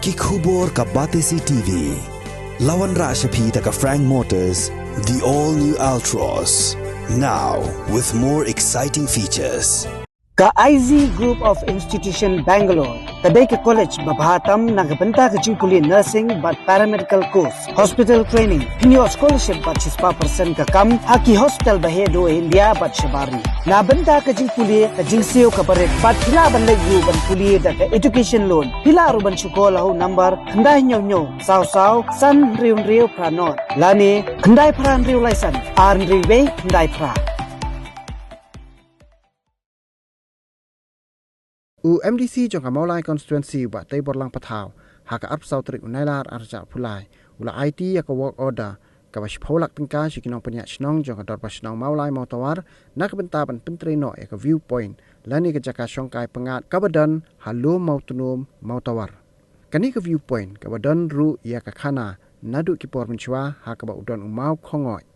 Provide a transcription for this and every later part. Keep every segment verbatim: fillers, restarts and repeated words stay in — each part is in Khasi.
Ki khubor ka Batesi T V. La wanrah sha phi da ka Frank Motors, the all new Altroz. Now with more exciting features. Ka I Z Group of Institution Bangalore ka dei ka college ba bha tam na ka bynta ka jingpule nursing bad paramedical course, hospital training, pynïoh scholarship bad shispah percent ka kam ha ki hospital ba heh duh India bad shabar ri. Na bynta ka jingpule, ka jingsiew kaba rit bad phi lah ban leit ruh ban pule da ka education loan. Phi lah ruh ban shu call ha u number khyndai hynñiew hynñiew saw saw san hynriew hynriew phra nod lane khyndai phra hynriew lai san ar hynriew wei khyndai phra. U M D C jong ka Mawlai Constituency, Bah Teiborlang Pathaw, ha ka arphew saw tarik u Nailar arhajar arphew lai, u la aiti ïa ka work order kaba shiphew lak tyngka sha ki nongpynïaid shnong jong ka Dorbar Shnong Mawlai Mawtawar, na ka bynta ban pyntrei noh ïa ka view point lane ka jaka shongkai pyngngad kaba don ha Lum Mawtnum Mawtawar. Kane ka view point kaba don ruh ïa ka khana naduh ki por mynshuwa ha kaba u don u maw khongoit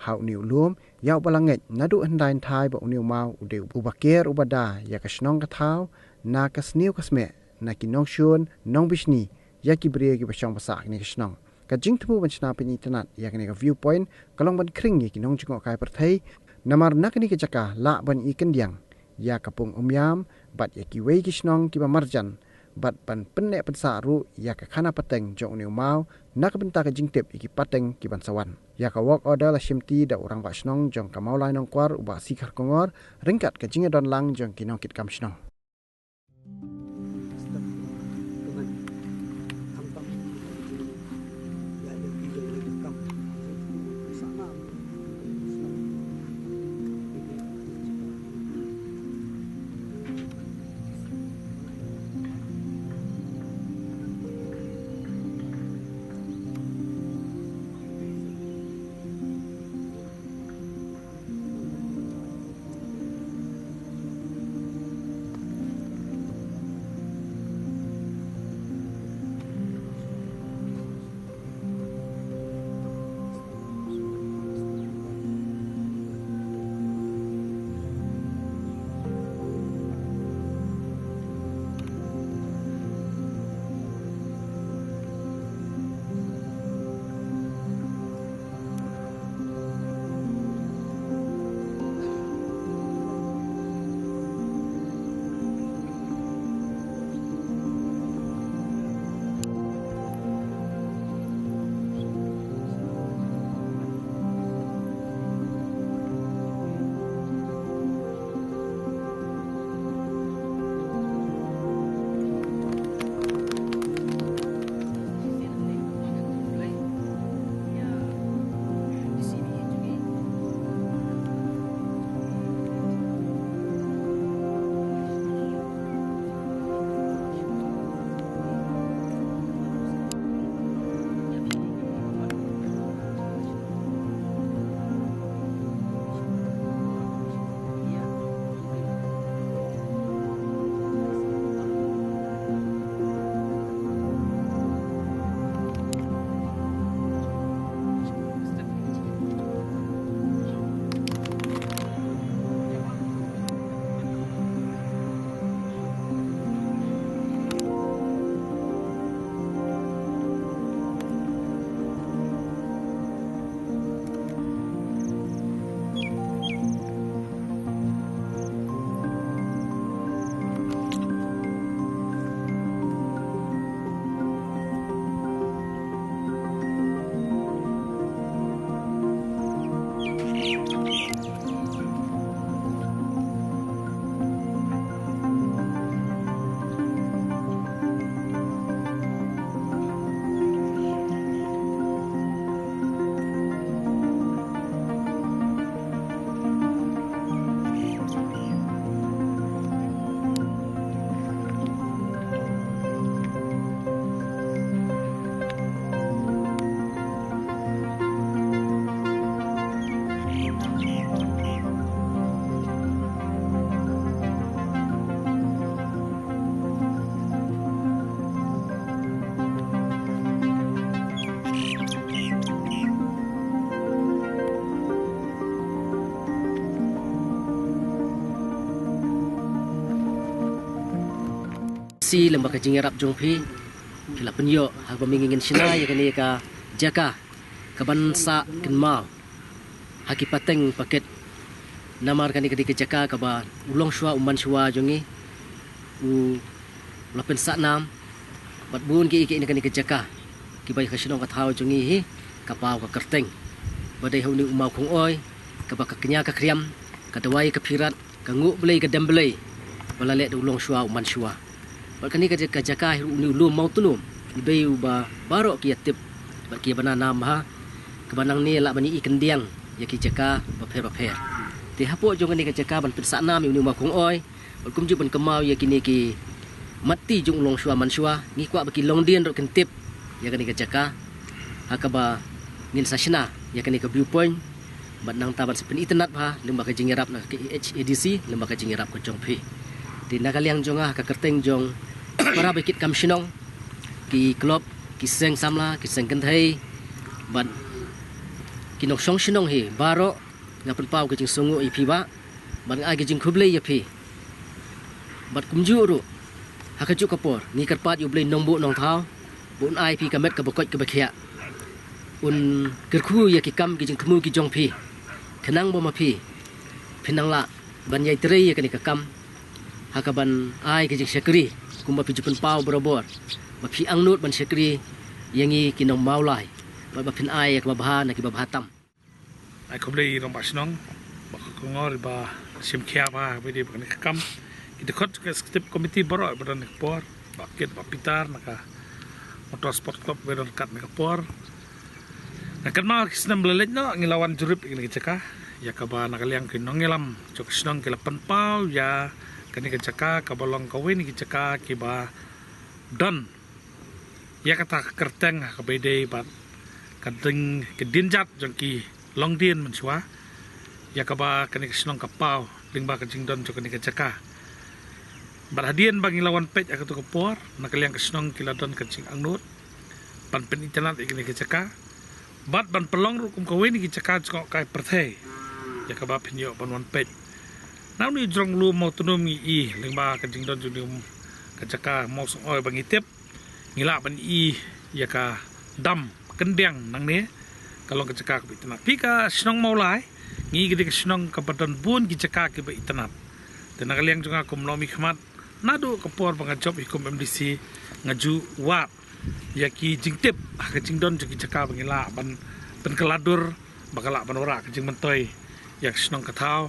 ha une u lum, ïa uba la ngeit naduh hyndai hynthai ba une u maw u dei uba ker uba da ïa ka shnong ka thaw na ka sniew ka smeh na ki nongshun nongbishni, ïa ki briew kiba shong ba sah kane ka shnong. Ka jingthmu ban shna pynitynnad ïa kane ka view point ka long ban khring ïa ki nongjngohkai pyrthei, namar na kane ka jaka lah ban i kyndiang ïa ka pung Umïam bad ïa kiwei ki shnong kiba marjan, bad ban pynneh pynsah ruh ïa ka khana pateng jong une u maw na ka bynta ka jingtip ïa ki pateng ki ban sa wan. Ïa ka work order la shimti da u Rangbah Shnong jong ka Mawlai Nongkwar, u Bah C. Kharkongor, ryngkat ka jingïadon lang jong ki nongkitkam shnong. Si lem bad ka jingïarap jong phi, Ki la pynïoh ha kaba mynta ngin shna ïa kane ka jaka kaban sah kynmaw ha ki pateng paket. Namar kane ka dei ka jaka kaba u longshuwa u manshuwa jong ngi u la pynsah nam bad bun ki ïa kane ka jaka kiba ïa ka shnong ka thaw jong ngi hi ka paw ka kyrteng. Ba dei ha une u maw khongoi kaba ka kñia ka khriam, ka dawai ka phirat, ka nguh blei ka dem blei ba la leh da u longshuwa u manshuwa. Bad kane ka jaka, jaka hi ruh une u lum Mawtnum u dei uba baroh ki ïa tip bad ki ïa bna nam bha. Kaba nangne lah ban ïohi kyndiang ïa ki jaka bapher bapher. Te hapoh jong kane ka jaka ban pynsah nam ïa une u maw khongoi bad kumjuh ban kynmaw ïa kine ki matti jong u longshuwa manshuwa, ngi kwah ba ki longdien ruh kin tip ïa kane ka jaka ha kaba ngin sa shna ïa kane ka viewpoint. Bad nangta ban sa pynitynnad bha lyngba ka jingïarap na ka H A D C, lyngba ka jingïarap ka jong phi. Te na ka liang jong nga ha ka kyrteng jong para ba kit kam shnong, ki club, ki seng samla, ki seng kynthei bad ki nongshong shnong hi baroh, nga pynpaw ka jingsngewnguh ïa phi ba bad nga ai ka jingkhublei ïa phi. Bad kumjuh ruh ha kajuh ka por ngi kyrpad ïa U Blei Nongbuh Nongthaw ba un ai phi ka met kaba koit kaba khiah, un kyrkhu ïa ki kam ki jingthmu ki jong phi, khnang ba ma phi phin nang lah ban ïai trei ïa kane ka kam ha kaban ai ka jingshakri kumba phi ju pynpaw barabor, ba phi angnud ban shakri ïa ngi ki nong Mawlai bad ba phin ai ïa kaba bha na kiba bha tam. Ai khublei i rangbah shnong, ba ka kongor ba shim khia ba ba dei ba kane ka kam. Ki dkhot ka executive committee baroh ba don ka por, ba kit ba Peter na ka Motor Sport Club ba don kat na ka por. Nga kynmaw ki snem ba la leit noh ngi la wan jurip ïa kane ka jaka. Ïa kaba na ka liang ki nongïalam jong ka shnong ki la pynpaw ïa kane ka jaka kaba long kawei na ki jaka kiba don ïa kata ka kyrteng ha kaba ïadei bad ka ding ka dienjat jong ki longdien mynshuwa, ïa kaba kane ka shnong ka paw lyngba ka jingdon jong kane ka jaka. Bad hadien ba ngi la wan peit ha kato ka por, na ka liang ka shnong ki la don ka jingangnud ban pynitynnad ïa kane ka jaka bad ban pynlong ruh kum kawei na ki jaka jngohkai pyrthei ïa kaba phin ïoh ban wan peit. Na une u jrong lum Mawtnum ngi i lyngba ka jingdon jong une ka jaka Mawsngewsih ba ngi tip ngi lah ban i ïa ka dam kyndiang nangne, ka long ka jaka kaba itynnad. Phi ka shnong Mawlai, ngi ka dei ka shnong kaba don bun ki jaka kiba itynnad. Te na ka liang jong nga kum u nongmihkhmat, naduh ka por ba nga jop hi kum M D C, nga ju wad ïa ki jingtip ha ka jingdon jong ki jaka ba ngi lah ban pynkylla dur, ba ka lah ban wanrah ka jingmyntoi ïa ka shnong ka thaw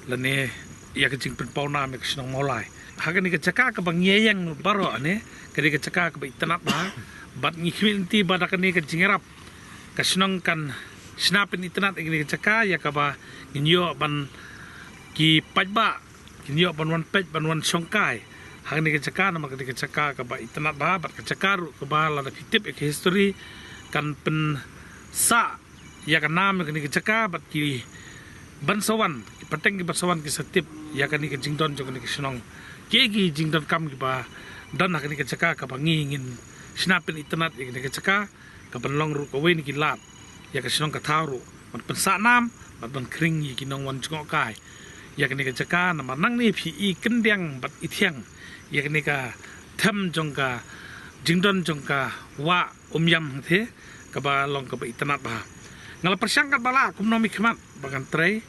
lane ïa ka jingpynpaw nam ïa ka shnong Mawlai. Ha kane ka jaka kaba ngi ïeng baroh ne, ka dei ka jaka kaba itynnad bha, bad ngi khmih lynti ba da kane ka jingïarap ka shnong kan shna pynitynnad ïa kane ka jaka, ïa kaba ngin ïoh ban ki paidbah kin ïoh ban wan peit ban wan shongkai ha kane ka jaka, namar ka dei ka jaka kaba itynnad bha bad ka jaka ruh kaba lada phi tip ïa ka history kan pynsah ïa ka nam ïa kane ka jaka bad ki ban sa wan, ki pateng ki ban sa wan ki sa tip ïa kane ka jingdon jong kane ka shnong. Ki, ki jingdonkam kiba don ha kane ka jaka kaba ngi ngin shna pynitynnad ïa kane ka jaka, kaban long ruh kawei na ki lad ïa ka shnong ka thaw ruh ban pynsah nam bad ban khring ïa ki nongwan jngohkai ïa kane ka jaka. Namar nangne phi i kyndiang bad i thiang ïa kane ka them jong ka jingdon jong ka wah Umïam hangtei kaba long kaba itynnad bha. Nga la pyrshang katba lah kum u nongmihkhmat ba ngan trei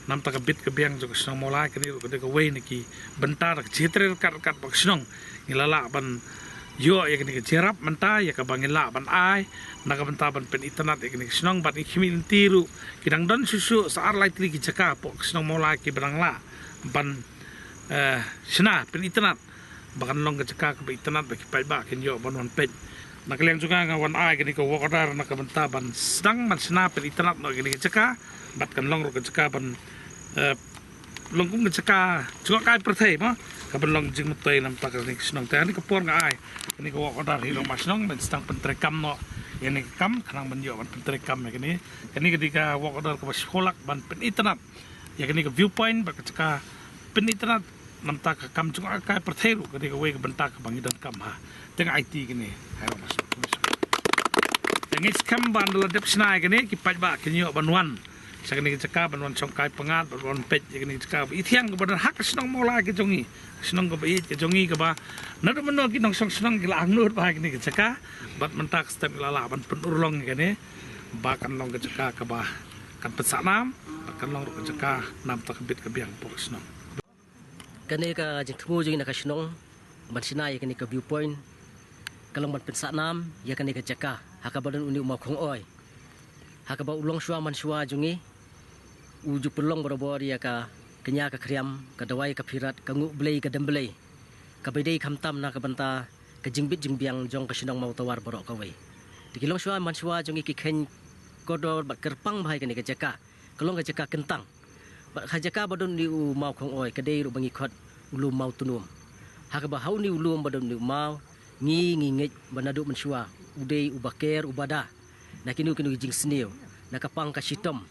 namar ka bit ka biang jong ka shnong Mawlai. Kane ruh ka dei kawei na ki bynta da ka jingtrei ryngkat ryngkat bad ka shnong ngi la lah ban ïoh ïa kane ka jingïarap mynta ïa kaba ngi lah ban ai na ka bynta ban pynitynnad ïa kane ka shnong. Bad ngi khmih lynti ruh ki dang don shuh shuh sa ar lai tylli ki jaka hapoh ka shnong Mawlai kiba dang lah ban, eh, shna pynitynnad ba kan long ka jaka kaba itynnad ba ki paidbah kin ïoh ban wan peit. Na ka liang jong nga nga wan ai kane ka work order na ka bynta ban sdang ban shna pynitynnad noh ïa kane ka jaka bad kan long ruh ka jaka ban, eh, long kum ka jaka jngohkai pyrthei mo, kaban long jingmyntoi namar ka kane ka shnong. Te ha kane ka por nga ai kane ka work order hi rangbah shnong ban sdang pyntreikam noh ïa kane ka kam, khnang ban ïoh ban pyntreikam ïa kane. Kane ka dei ka work order kaba shu lak ban pynitynnad ïa kane ka viewpoint bad ka jaka pynitynnad namar ka kam jngohkai pyrthei ruh ka dei kawei ka bynta kaba ngi donkam ha. Te nga aiti kane ha rangbah shnong. Te ngi skhem ba ynda la dep shna ïa kane ki paidbah kin ïoh ban wan Sa kane ka jaka ban wan shongkai pyngngad, ban wan peit ïa kane ka jaka ba ithiang kaba don ha ka shnong Mawlai ka jong ngi. Shnong kaba ïeit ka jong ngi kaba naduh mynno ki nongshong shnong ki la angnud bha ïa kane ka jaka. Bad mynta ka step ngi la lah ban pynurlong ïa kane ba kan long ka jaka kaba kan pynsah nam, bad kan long ruh ka jaka nam ta ka bit ka biang por shnong. Kane ka jingthmu jong ngi na ka shnong ban shna ïa kane ka viewpoint ka long ban pynsah nam ïa kane ka jaka ha kaba don une u maw khong oi. Ha kaba u longshuwa manshuwa jong ngi u ju pynlong barabor ïa ka kñia ka khriam, ka dawai ka phirat, ka nguh blei ka dem blei, kaba dei khamtam na ka bynta ka jingbit jingbiang jong ka shnong Mawtawar baroh kawei. Te ki longshuwa manshuwa jong ngi ki kheiñ kordor bad kyrpang bha ïa kane ka jaka. Ka long ka jaka kyntang. Bad ka jaka ba don une u maw khong oi ka dei ruh ba ngi khot u lum Maw Tnum. Ha kaba ha une u lum ba don une u maw, ngi ngi ngeit ba naduh mynshuwa u dei uba ker uba da na kino kino ki jingsniew, na ka pang ka shitom,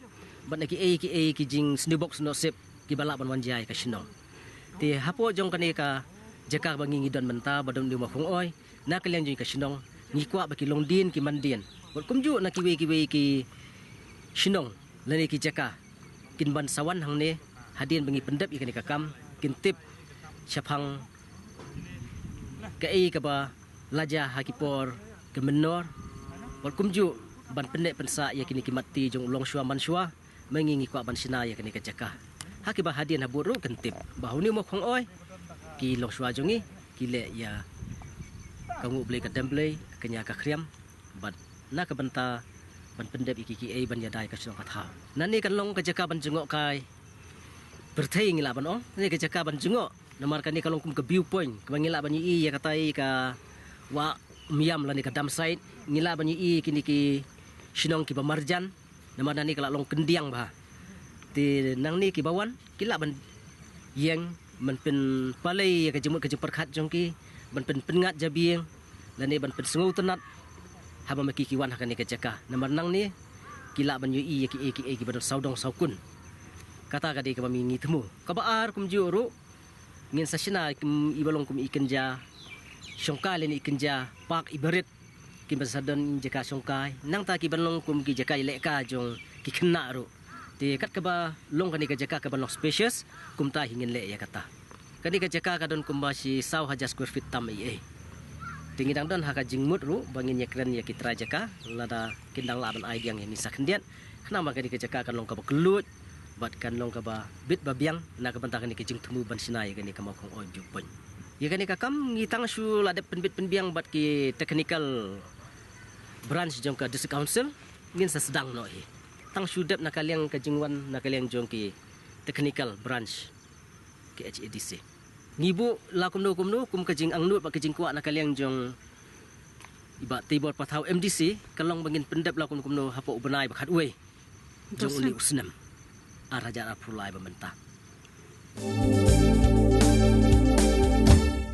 bad na kiei kiei ki jingsniew bok sniew sep kiba lah ban wan jia ïa ka shnong. Te hapoh jong kane ka jaka ba ngi ngi don mynta ba don une u maw khong oi, na ka liang jong ka shnong ngi kwah ba ki longdien ki mandien, bad kumjuh na kiwei kiwei ki shnong lane ki jaka kin ban sa wan hangne hadien ba ngi pyndep ïa kane ka kam, kin tip shaphang kaei kaba la jia ha ki por ka mynnor, bad kumjuh ban pynneh pynsah ïa kine ki mat ti jong u longshuwa manshuwa. Ma ngi ngi kwah ban shna ïa kane ka jaka ha kiba hadien habud ruh kin tip ba ha une u maw khong oi ki longshuwa jong ngi ki leh ïa ka nguh blei ka dem blei, ka kñia ka khriam, bad na ka bynta ban pyndep ïa ki kiei ban ïada ïa ka shnong ka thaw. Nangne kan long ka jaka ban jngohkai pyrthei ngi lah ban ong, nangne ka jaka ban jngoh. Namar kane ka long kum ka viewpoint kaba ngi lah ban ïohi ïa kata ïa ka wah Umiam lane ka dump site, ngi lah ban ïohi kine ki shnong kiba marjan. Namar nangne ka la long kyndiang bha. Te nangne kiba wan ki lah ban ïeng ban pynpalei ïa ka jingmut ka jingpyrkhat jong ki, ban pynpynngat jabieng lane ban pynsngew tynnat haba ma ki ki wan ha kane ka jaka. Namar nangne ki lah ban ïohi ïa kiei kiei kiba don sawdong sawkun. Kata ka dei kaba ma ngi ngi thmu. Kaba ar kumjuh ruh ngin sa shna kum i ba long kum i kynja shongkai lane i kynja park i barit, kiba sa don jaka shongkai, nangta kiba long kum ki jaka ïalehkai jong ki khynnah ruh. Te kat kaba long kane ka jaka kaba long spacious, kumta hi ngin leh ïa kata. Kane ka jaka ka don kumba shi saw hajar square feet tam ei ei. Te ngi dang don ha ka jingmut ruh ba ngin ïakren ïa ki trai jaka lada kin dang lah ban ai diang ïa ngi sa khyndiat. Khnang ba kane ka jaka kan long kaba kylluid bad kan long kaba bit ba biang na ka bynta kane ka jingthmu ban shna ïa kane ka Mawkhong Oi viewpoint. Ïa kane ka kam ngi tang shu la dep pynbit pynbiang bad ki technical branch jong ka District Council, ngin sa sdang noh hi. Tang shu dep na ka liang ka jingwan na ka liang jong ki technical branch ki H A D C. Ngi buh la kumno kumno kum ka jingangnud bad ka jingkwah na ka liang jong i Bah Teibor Pathaw M D C, ka long ba ngin pyndep la kumno kumno hapoh u bnai ba khatwei jong une u snem ar hajar arphew lai ba mynta.